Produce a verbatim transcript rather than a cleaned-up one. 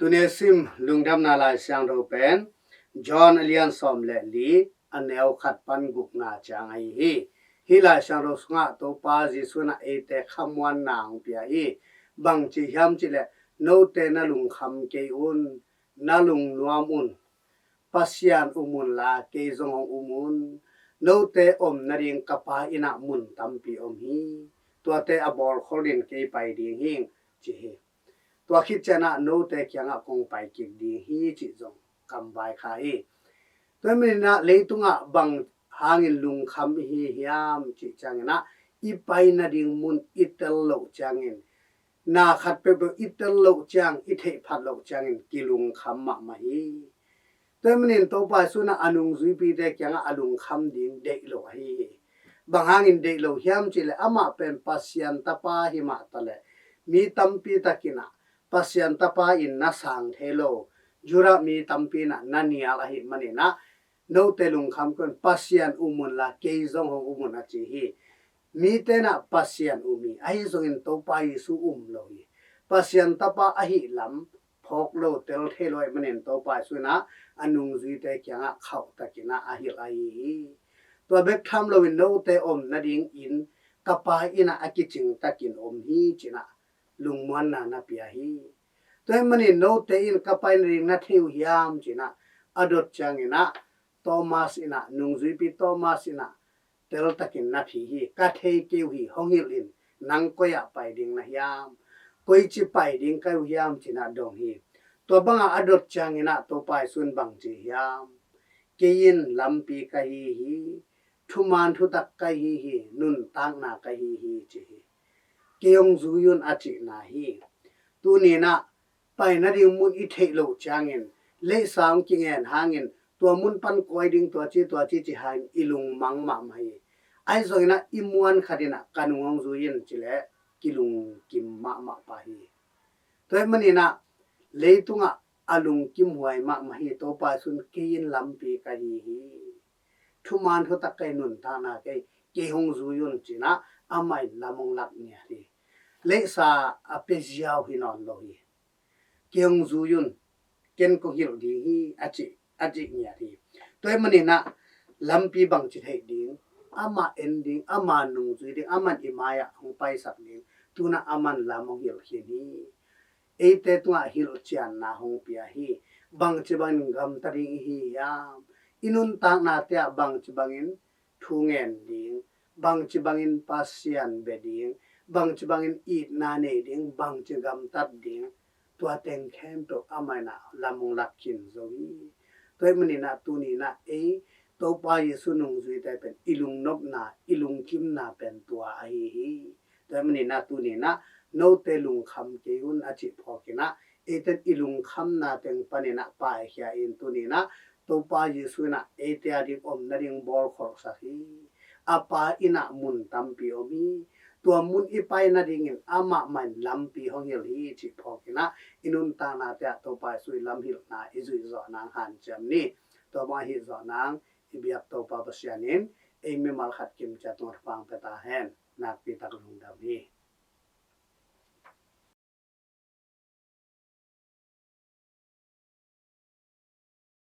Tuni sim lungdamna Lai Siangtho pen John a lian sawm le li, a neu khat pan gukna ciang ahi hi. Hih Lai Siangtho sungah Topa Jesuh in ah eite khamuanna hong pia hi. Bang ci hiam cih leh, note na lungkham kei un, na lungnuam un, Pasian um unla kei zong hong um un. Note om nading ka Pa inn ah mun tampi om hi. Tuate a bawlkhol in kei pai ding hing, ci hi. Tua khit ciangin ah note kiangah kong pai kik ding hi, cih zong kam vaikhak hi. Tua manin ah leitungah bang hangin lungkham i hi hiam cih ciangin ah, i pai nading mun i tel loh ciangin, na khat peuhpeuh i tel loh ciang, i theih phat loh ciangin kilungkham mahmah hi. Tua manin Topa Jesuh in ah a nungzuipite kiangah a lungkham ding deih lo ahi hi. Bang hangin deih lo hiam cih leh, amah pen Pasian Tapa hi mah ta leh, mi tampi takin ah Pasian Tapa in na sang thei lo, Judah mi tampi in ah na nial ahih manin ah, note lungkham kei un, Pasian um unla kei zong hong um un, a ci hi. Mite in ah Pasian um hi, ahi zongin Topa Jesuh um lo hi. Pasian Tapa ahih lam phawk lo, tel thei lo ahih manin Topa Jesuh in ah a nungzuite kiangah khauhtakin ah a hilh ahi hi. Tua bek tham loin note om nadingin ka Pa inn ah a kicing takin om hi, ci-in ah lungmuanna na pia hi. Tua ahih manin note in ka pai nading na thei uh hiam, ci-in ah a dot ciangin ah Thomas in ah, nungzuipi Thomas in ah teltakin na phi hi. Ka thei kei uh hi, hong hilh in, nang koi ah pai ding na hiam, koici pai ding ka hi uh hiam, ci-in ah dong hi. Tua bangah a dot ciangin ah Topa Jesuh in bang ci hiam? Kei in lampi ka hi hi, thuman thutak ka hi hi, nuntakna ka hi hi, ci hi. Kei hong zui un, a cihna hi. Tuni in ah pai nading mun i theih loh ciangin, leisa hong kingen hangin, tua mun pan koi ding, tua ci, tua ci, ci hangin i lungmang mahmah hi. Ahi zongin ah i muan khat in ah ka nung hong zui in, ci leh kilungkim mahmah pah hi. Tua ahih manin ah leitungah a lungkimhuai mahmah hi. Topa Jesuh in, kei in lampi ka hi hi, thuman thutak ka hi, nuntakna ka hi, kei hong zui un, ci-in ah amah in lam hong lak ngiat hi. Leisa a pia ziau hi nawn lo hi. Kei hong zui un, ken kong hilh ding hi, a ci, a cih ngiat hi. Tua ahih manin ah lampi bangci theih ding, amah en ding, amah nungzui ding, amah in i mai-ah hong paisak ding, tu-in ah amah in lam hong hilh khin hi. Eite tungah hilhcianna hong pia hi. Bangci bangin gamta ding i hi hiam? I nuntaknate ah bangci bangin thu ngen ding, bangci bangin Pasian bia ding, bangci bangin itna nei ding, bangci gamtat ding, tua teng khempeuh amah in ah lam hong lak khin zo hi. Tua ahih manin ah tuni in ah ei Topa Jesuh nungzuite pen i lungnopna, i lungkimna pen tua ahi hi. Tua ahih manin ah tuni in ah note lungkham kei un, a cih phawkin ah eite in i lungkhamna teng panin ah paikhia in, tuni in ah Topa Jesuh in ah eite ading om nading bawlkholhsak hi. A Pa inn ah mun tampi om hi. Tua mun i pai nadingin amah mah in lampi hong hilh hi, cih phawkin ah i nuntaknate ah Topa Jesuh i lamhilhna i zuih zawh nang hanciam ni. Tua bang ahi zawh nang i biak Topa Pasian in ei mimal khat kim ciat tungah thupha pia ta hen. Nakpi tak lungdam hi.